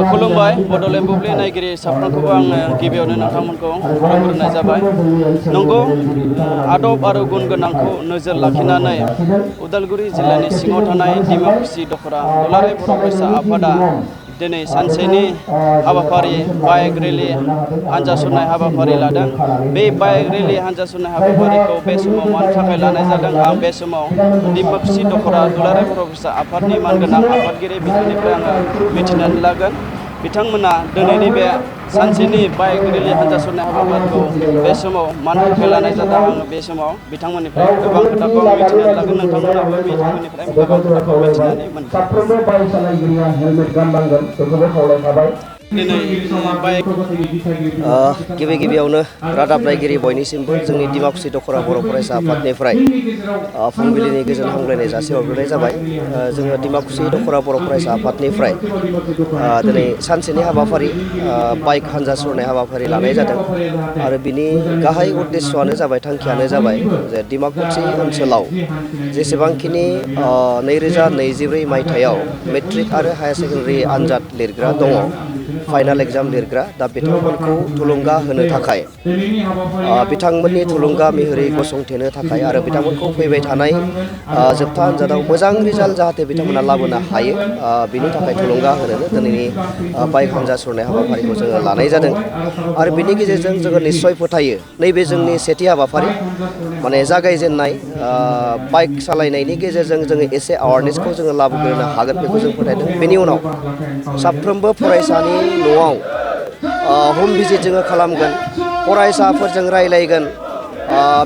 खुलुमबाय बड'लेण्ड बुब्लि नायगिरि साफ्रोमखौबो आं गिबियावनो नोंथांमोनखौ खुलुमग्रोनाय जाबाय। नंगौ आदब आरो गुन गोनांखौ नोजोर लाखिनानै उदालगुरि जिल्लानि सिङाव थानाय डिमाकुसि दख'रा दुलाराय बर' फरायसा आफादा दिनै सानसेनि हाबाफारि बाइक रेलि हान्जा सुरनाय हाबाफारि लादों। बे बाइक रेलि हान्जा सुरनाय हाबाफारिखौ बे समाव मानि थाखाय लानाय जादों आं बे समाव डिमाकुसि दख'रा दुलाराय बर' फरायसा आफादनि मानगोनां आफादगिरि बिथांनिफ्राय आङो मिथिनानै लागोन। बिथांमोना दिनैनि बे सानसेनि बाइक रेलि हान्जा सुरनाय हाबाफारिखौ बे समाव मानि थाखाय लानाय जादों आङो बे समाव बिथांमोननिफ्राय गोबां खोथाखौ आं मिथिनानै लागोन। नोंथांमोनाबो बिथांमोननिफ्राय गोबां खोथाखौ मिथिनानै मोनगोन। गिबि गिबियावनो रादाब नायगिरि बयनिसिमबो जोंनि डिमाकुसि दख'रा बर' फरायसा आफादनिफ्राय फुंबिलिनि गोजोन हामलायनाय जासिहरग्रोनाय जाबाय। जोङो डिमाकुसि दख'रा बर' फरायसा आफादनिफ्राय दिनै सानसेनि हाबाफारि बाइक हान्जा सुरनाय हाबाफारि लानाय जादों आरो बिनि गाहाय उद्देस्यआनो जाबाय थांखियानो जाबाय जे डिमाकुसि ओनसोलाव जेसेबांखिनि 2024 मायथाइयाव मेट्रिक आरो हायार सेकेन्डारि आनजाद लिरग्रा दङ फाइनाल एग्जाम लिरग्रा दा बिथांमोनखौ थुलुंगा होनो थाखाय बिथांमोननि थुलुंगा मेहेरै गसंथेनो थाखाय आरो बिथांमोनखौ फैबाय थानाय जोबथा आनजादाव मोजां रिजाल्ट जाहाथे बिथांमोना लाबोनो हायो बिनि थाखाय थुलुंगा होनोनो दिनैनि बाइक हान्जा सुरनाय हाबाफारिखौ जोङो लानाय जादों। आरो बिनि गेजेरजों जोङो निस्सय फोथायो नैबे जोंनि सेथि हाबाफारि माने जागायजेननाय बाइक सालायनायनि गेजेरजों जोङो एसे एवारनेसखौ जोङो लाबोग्रोनो हागोन बेखौ जों फोथायदों। बेनि उनाव साफ्रोमबो फरायसानि न'आव हम भिजिट जोङो खालामगोन, फरायसाफोरजों रायलायगोन,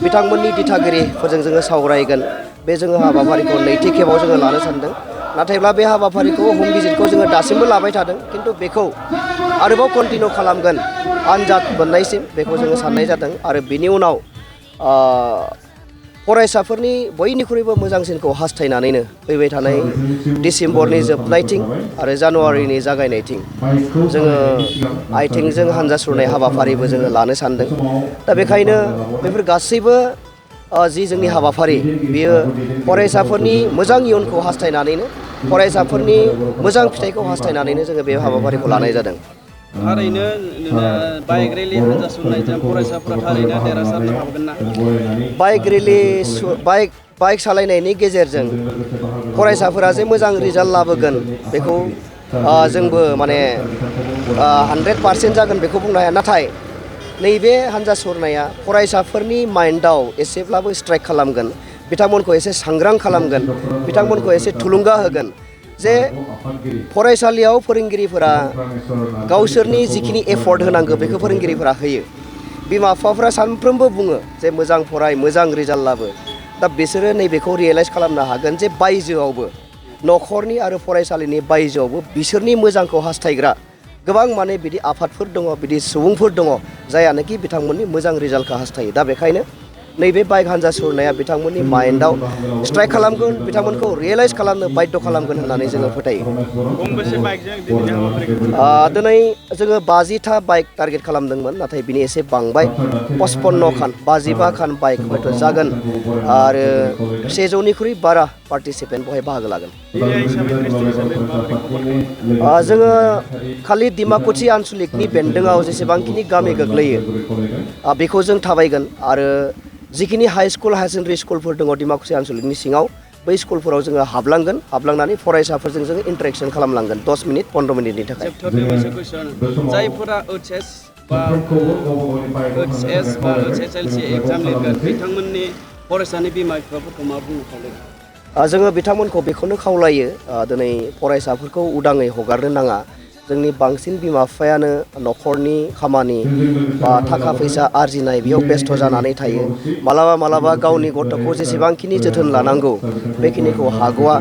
बिथांमोननि दिथागिरिफोरजों जोङो सावरायगोन। बे जोङो हाबाफारिखौ नैथि खेबाव जोङो लानो सानदों। नाथायब्ला बे हाबाफारिखौ हम भिजिटखौ जोङो दासिमबो लाबाय थादों, खिन्थु बेखौ आरोबाव कन्टिनिउ खालामगोन आनजाद मोननायसिम बेखौ जोङो साननाय जादों। आरो बिनि उनाव फरायसाफोरनि बयनिख्रुइबो मोजांसिनखौ हास्थायनानैनो फैबाय थानाय डिसेम्बरनि जोबनायथिं आरो जानुवारिनि जागायनायथिं जोङो आइथिंजों हान्जा सुरनाय हाबाफारिबो जोङो लानो सानदों। दा बेखायनो बेफोर गासैबो जि जोंनि हाबाफारि बेयो फरायसाफोरनि मोजां इयुनखौ हास्थायनानैनो फरायसाफोरनि मोजां फिथाइखौ हास्थायनानैनो जोङो बे हाबाफारिखौ लानाय जादों। थारैनो बाइक रेलि हान्जा सुरनायजों फरायसाफोरा थारैनो देरहासारनो हागोन ना? बाइक सालायनायनि गेजेरजों फरायसाफोरा जे मोजां रिजाल्ट लाबोगोन बेखौ जोंबो माने 100% जागोन बेखौ बुंनो हाया। नाथाय नैबे हान्जा सुरनाया फरायसाफोरनि माइन्डआव एसेब्लाबो स्ट्राइक खालामगोन, बिथांमोनखौ एसे सांग्रां खालामगोन, बिथांमोनखौ एसे थुलुंगा होगोन जे फरायसालियाव फोरोंगिरिफोरा गावसोरनि जिखिनि एफर्ट होनांगौ बेखौ फोरोंगिरिफोरा होयो। बिमा बिफाफ्रा सानफ्रोमबो बुङो जे मोजां फराय, मोजां रिजाल्ट लाबो। दा बिसोरो नैबेखौ रियेलाइज खालामनो हागोन जे बायजोआवबो न'खरनि आरो फरायसालिनि बायजोआवबो बिसोरनि मोजांखौ हास्थायग्रा गोबां माने बिदि आफादफोर दङ, बिदि सुबुंफोर दङ जायानोखि बिथांमोननि मोजां रिजाल्टखौ हास्थायो। दा बेखायनो नैबे बाइक हान्जा सुरनाया बिथांमोननि माइन्डआव स्ट्राइक खालामगोन, बिथांमोनखौ रियेलाइज खालामनो बाध्य खालामगोन होननानै जोङो फोथायो। दिनै जोङो 50था बाइक टारगेट खालामदोंमोन, नाथाय बिनि एसे बांबाय 55 खान 55 खान बाइक हयथ' जागोन आरो 100निख्रुइ बारा पार्टिसिपेन्ट बेवहाय बाहागो लागोन। जोङो खालि डिमाकुसि आनसलिकनि बेन्दोङाव जेसेबांखिनि गामि गोग्लैयो बेखौ जों थाबायगोन आरो जिखिनि हाइ स्कुल हायार सेकेन्डारि स्कुलफोर दङ डिमाकुसि आनसलिकनि सिङाव बै स्कुलफोराव जोङो हाबलांनानै फरायसाफोरजों जोङो इन्टारेक्सन खालामलांगोन 10 मिनिट 15 मिनिटनि थाखाय। जायफोरा OHS बा HSLC एग्जाम लिरगोन बिथांमोननि फरायसानि बिमा बिफाफोरखौ मा बुंनो खावलायो? जोङो बिथांमोनखौ बेखौनो खावलायो दिनै फरायसाफोरखौ उदाङै हगारनो नाङा। जोंनि बांसिन बिमा बिफायानो न'खरनि खामानि बा थाखा फैसा आरजिनाय बेयाव बेस्थ' जानानै थायो। मालाबा गावनि गथ'खौ जेसेबांखिनि जोथोन लानांगौ बेखिनिखौ हाग'आ।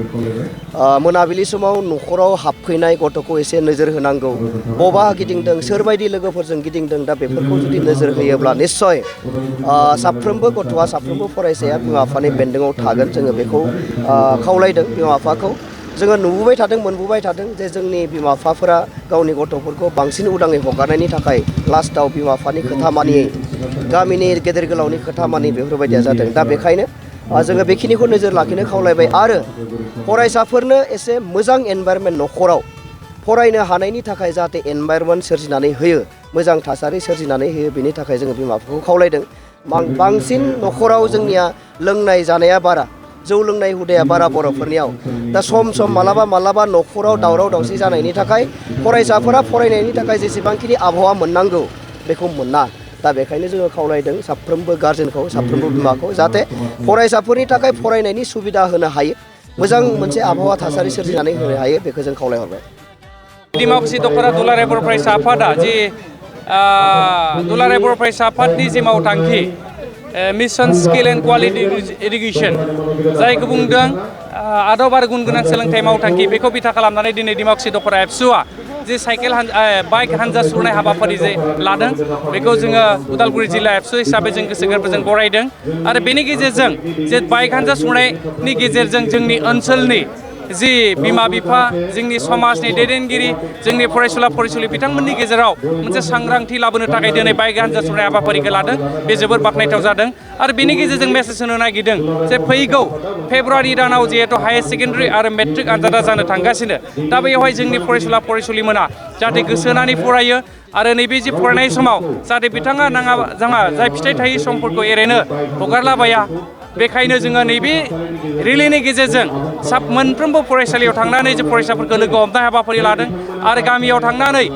मोनाबिलि समाव न'खराव हाबफैनाय गथ'खौ एसे नोजोर होनांगौ, बबा गिदिंदों, सोरबायदि लोगोफोरजों गिदिंदों। दा बेफोरखौ जुदि नोजोर होयोब्ला निस्सय साफ्रोमबो गथ'आ साफ्रोमबो फरायसाया बिमा बिफानि बेन्दोङाव थागोन। जोङो बेखौ खावलायदों बिमा बिफाखौ। जोङो नुबोबाय थादों, मोनबोबाय थादों जे जोंनि बिमा बिफाफोरा गावनि गथ'फोरखौ बांसिन उदाङै हगारनायनि थाखाय लास्टआव बिमा बिफानि खोथा मानियै गामिनि गेदेर गोलावनि खोथा मानि बेफोरबायदिया जादों दा बेखायनो जोङो बेखिनिखौ नोजोर लाखिनो खावलायबाय आरो फरायसाफोरनो एसे मोजां एनभायरनमेन्ट न'खराव फरायनो हानायनि थाखाय जाहाथे एनभायरनमेन्ट सोरजिनानै होयो मोजां थासारि सोरजिनानै होयो बेनि थाखाय जोङो बिमा बिफाखौ खावलायदों बांसिन न'खराव जोंनिया लोंनाय जानाया बारा जौ लोंनाय हुदाया बारा बर'फोरनियाव दा सम मालाबा न'खराव दावराव दावसि जानायनि थाखाय फरायसाफोरा फरायनायनि थाखाय जेसेबांखिनि आबहावा मोननांगौ बेखौ मोना दा बेखायनो जोङो खावलायदों साफ्रोमबो गार्जेनखौ साफ्रोमबो बिमाखौ जाहाथे फरायसाफोरनि थाखाय फरायनायनि सुबिदा होनो हायो मोजां मोनसे आबहावा थासारि सोरजिनानै होनो हायो बेखौ जों खावलायहरबाय डिमाकुसि दख'रा दुलाराय बर' फरायसा आफादा जि दुलाराय बर' फरायसा आफादनि जि मावथांखि mission skill and quality education जायखौ बुंदों आदब आरो गुन गोनां सोलोंथाइ मावथांखि बेखौ बिथा खालामनानै दिनै डिमाकुसि दख'रा एबसुआ जे साइकेल बाइक हानजा सुरनाय हाबाफारि जे लादों बेखौ जोङो उदालगुरि जिल्ला एबसु हिसाबै जों गोसो गोरबोजों बरायदों आरो बेनि गेजेरजों जे बाइक हानजा सुरनायनि गेजेरजों जोंनि ओनसोलनि जि बिमा बिफा जोंनि समाजनि दैदेनगिरि जोंनि फरायसुला फरायसुलि बिथांमोननि गेजेराव मोनसे सांग्रांथि लाबोनो थाखाय दिनै बाइक हानजा सुरनाय हाबाफारिखौ लादों बे जोबोर बाख्नायथाव जादों आरो बेनि गेजेरजों मेसेज होनो नागिरदों जे फैगौ फेब्रुवारि दानाव जिहेतु हायार सेकेन्डारि आरो मेट्रिक आनजादा जानो थांगासिनो दा बेवहाय जोंनि फरायसुला फरायसुलिमोना जाहाथे गोसो होनानै फरायो आरो नैबे जि फरायनाय समाव जाहाथे बिथाङा नाङा जाङा जाय फिथाइ थायि समफोरखौ एरैनो हगारलाबाया बेखायनो जोङो नैबे रिलिनि गेजेरजों मोनफ्रोमबो फरायसालियाव थांनानै जे फरायसाफोरखौ लोगो हमनाय हाबाफारि लादों आरो गामियाव थांनानै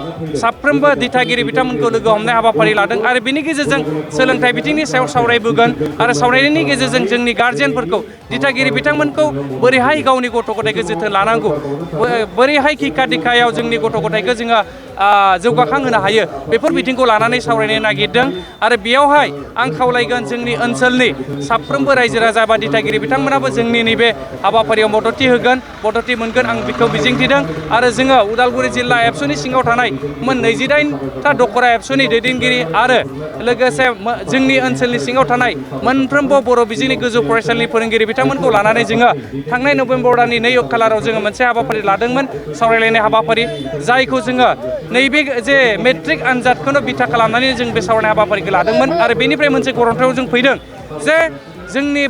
साफ्रोमबो दिथागिरि बिथांमोनखौ लोगो हमनाय हाबाफारि लादों आरो बेनि गेजेरजों सोलोंथाइ बिथिंनि सायाव सावरायबोगोन आरो सावरायनायनि गेजेरजों जोंनि गार्जेनफोरखौ दिथागिरि बिथांमोनखौ बोरैहाय गावनि गथ' गथायखौ जोथोन लानांगौ बोरैहाय शिक्षा दिक्षायाव जोंनि गथ' गथायखौ जोङो जौगाखांहोनो हायो बेफोर बिथिंखौ लानानै सावरायनो नागिरदों आरो बेयावहाय आं खावलायगोन जोंनि ओनसोलनि साफ्रोमबो रायजो राजा बा दिथागिरि बिथांमोनाबो जोंनि नैबे हाबाफारियाव मददथि होगोन मददथि मोनगोन आं बेखौ मिजिंथिदों आरो जोङो उदालगुरि जिल्ला एबसुनि सिङाव थानाय 28टा दख'रा एबसुनि दैदेनगिरि आरो लोगोसे जोंनि ओनसोलनि सिङाव थानाय मोनफ्रोमबो बर' बिजोंनि गोजौ फरायसालिनि फोरोंगिरि बिथांमोनखौ लानानै जोङो थांनाय नभेम्बर दाननि 2 खालाराव जोङो मोनसे हाबाफारि लादोंमोन सावरायलायनाय हाबाफारि जायखौ जोङो नैबे जे मेट्रिक आनजादखौनो बिथा खालामनानै जों बे सावरायनाय हाबाफारिखौ लादोंमोन आरो बेनिफ्राय मोनसे गरन्थायाव जों फैदों जे जोंनि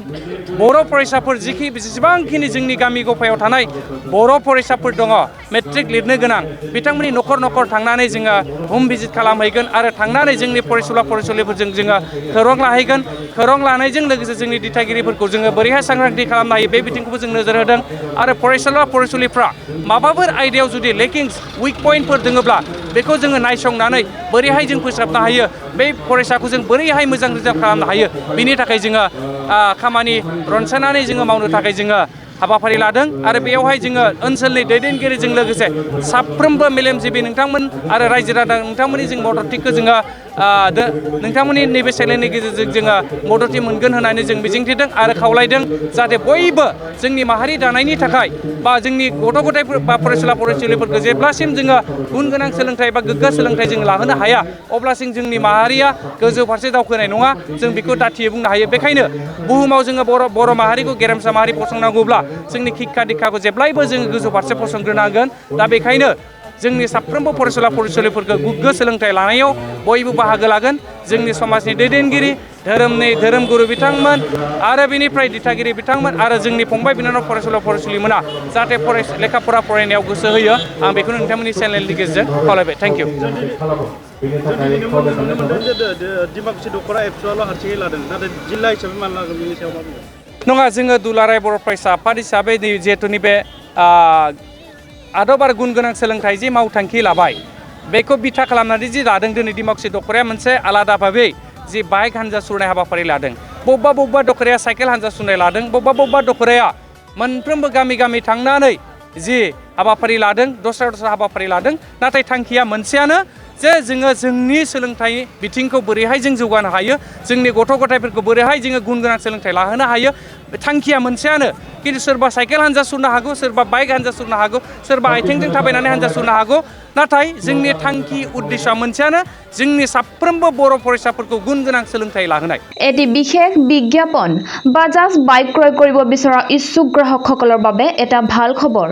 बर' फरायसाफोर जेसेबांखिनि जोंनि गामि गफायाव थानाय बर' फरायसाफोर दङ मेट्रिक लिरनो गोनां बिथांमोननि न'खर न'खर थांनानै जोङो हम भिजिट खालामहैगोन आरो थांनानै जोंनि फरायसुला फरायसुलिफोरजों जोङो खौरां लाहैगोन खौरां लानायजों लोगोसे जोंनि दिथागिरिफोरखौ जोङो बोरैहाय सांग्रांथि खालामनो हायो बे बिथिंखौबो जों नोजोर होदों आरो फरायसुला फरायसुलिफ्रा माबाफोर आयदायाव जुदि लेकिंस उइक पइन्टफोर दङब्ला बेखौ जोङो नायसंनानै बोरैहाय जों फोसाबनो हायो बे फरायसाखौ जों बोरैहाय मोजां रिजाल्ट खालामनो हायो बिनि थाखाय जोङो खामानि रनसायनानै जोङो मावनो थाखाय जोङो हाबाफारि लादों आरो बेयावहाय जोङो ओनसोलनि दैदेनगिरिजों लोगोसे साफ्रोमबो मेलेमजिबि नोंथांमोन आरो रायजो राजा नोंथांमोननि जों मददथिखौ जोङो नोंथांमोननि नैबे चेनेलनि गेजेरजों जोङो मददथि मोनगोन होननानै जों मिजिंथिदों आरो खावलायदों जाहाथे बयबो जोंनि माहारि दानायनि थाखाय बा जोंनि गथ' गथायफोर बा फरायसुला फरायसुलिफोरखौ जेब्लासिम जोङो गुन गोनां सोलोंथाइ बा गोग्गो सोलोंथाइ जों लाहोनो हाया अब्लासिम जोंनि माहारिया गोजौ फारसे दावखोनाय नङा जों बेखौ दाथियै बुंनो हायो बेखायनो बुहुमाव जोङो बर' माहारिखौ गेरेमसा माहारि फसंनांगौब्ला जोंनि शिक्षा दिक्षाखौ जेब्लायबो जोङो गोजौ फारसे फसंग्रोनांगोन दा बेखायनो जोंनि साफ्रोमबो फरायसुला फरायसुलिफोरखौ गोग्गो सोलोंथाइ लानायाव बयबो बाहागो लागोन जोंनि समाजनि दैदेनगिरि धोरोमगुरु बिथांमोन आरो बेनिफ्राय दिथागिरि बिथांमोन आरो जोंनि फंबाय बिनानाव फरायसुला फरायसुलिमोना जाहाथे लेखा फरा फरायनायाव गोसो होयो आं बेखौनो नोंथांमोननि चेनेलनि गेजेरजों खावलायबाय थेंक इउ डिमाकुसि दख'रा एबसुआल' हारसिङै लादों नाथाय जिल्ला हिसाबै मानो लागोन बेनि सायाव मा बुङो नङा जोङो दुलाराय बर' फरायसा आफाद हिसाबै जिहेतु नैबे आदब आरो गुन गोनां सोलोंथाइ जि मावथांखि लाबाय बेखौ बिथा खालामनानै जि लादों दिनै डिमाकुसि दख'राया मोनसे आलादा भाबै जि बाइक हानजा सुरनाय हाबाफारि लादों बबेबा दख'राया साइकेल हानजा सुरनाय लादों बबेबा दख'राया मोनफ्रोमबो गामि थांनानै जि हाबाफारि लादों दस्रा हाबाफारि लादों नाथाय थांखिया मोनसेयानो जे जोङो जोंनि सोलोंथाइ बिथिंखौ बोरैहाय जों जौगानो हायो जोंनि गथ' गथायफोरखौ बोरैहाय जोङो गुन गोनां सोलोंथाइ लाहोनो हायो थांखिया मोनसेयानो खिन्थु सोरबा साइकेल हानजा सुरनो हागौ सोरबा बाइक हानजा सुरनो हागौ सोरबा आथिंजों थाबायनानै हानजा सुरनो हागौ नाथाय जोंनि थांखि उद्देश्यआ मोनसेयानो जोंनि साफ्रोमबो बर' फरायसाफोरखौ गुन गोनां सोलोंथाइ लाहोनाय এটি বিশেষ বিজ্ঞাপন বাজাজ বাইক ক্ৰয় কৰিব বিচৰা ইচ্ছুক গ্ৰাহকসকলৰ বাবে এটা ভাল খবৰ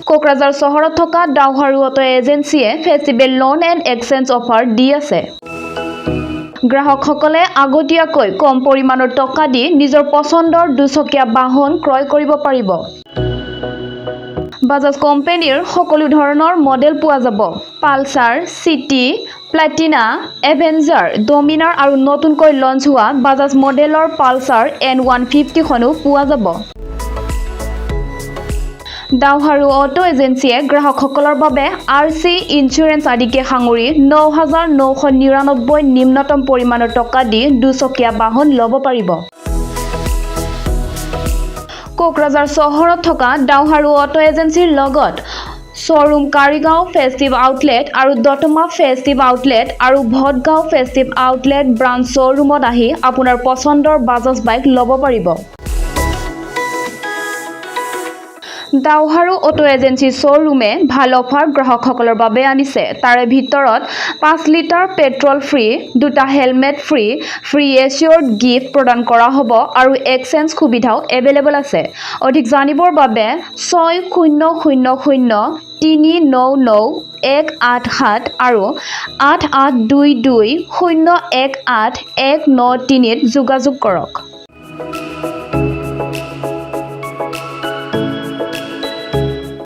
কোকৰাঝাৰ চহৰত থকা ডাউহাৰু অটো এজেন্সিয়ে festival loan and exchange offer দি আছে গ্ৰাহকসকলে আগতীয়াকৈ কম পৰিমাণৰ টকা দি নিজৰ পছন্দৰ দুচকীয়া বাহন ক্ৰয় কৰিব পাৰিব। বাজাজ কোম্পানীৰ সকলো ধৰণৰ মডেল পোৱা যাব। পালচাৰ, চিটি, প্লাটিনা, এভেঞ্জাৰ, ডমিনাৰ আৰু নতুনকৈ লঞ্চ হোৱা বাজাজ মডেলৰ পালচাৰ N150 খনো পোৱা যাব। ডাউহাৰু অটো এজেন্সিয়ে গ্ৰাহকসকলৰ বাবে RC ইঞ্চুৰেঞ্চ আদিকে সাঙুৰি 9,999 নিম্নতম পৰিমাণৰ টকা দি দুচকীয়া বাহন ল'ব পাৰিব। কোকৰাঝাৰ চহৰত থকা ডাউহাৰু অটো এজেন্সিৰ লগত শ্বৰুম কাৰিগাঁও ফেষ্টিভ আউটলেট আৰু দতমা ফেষ্টিভ আউটলেট আৰু ভটগাঁও ফেষ্টিভ আউটলেট ব্ৰাঞ্চ শ্বৰুমত আহি আপোনাৰ পছন্দৰ বাজাজ বাইক ল'ব পাৰিব। ডাউহাৰু অটো এজেন্সি শ্বৰুমে ভাল অফাৰ গ্ৰাহকসকলৰ বাবে আনিছে। তাৰে ভিতৰত 5 লিটাৰ পেট্ৰল ফ্ৰী, 2টা হেলমেট ফ্ৰী, ফ্ৰী এচিয়ৰ্ড গিফ্ট প্ৰদান কৰা হ'ব আৰু এক্সচেঞ্জ সুবিধাও এভেইলেবল আছে। অধিক জানিবৰ বাবে 6000399187 আৰু 8822018193 যোগাযোগ কৰক।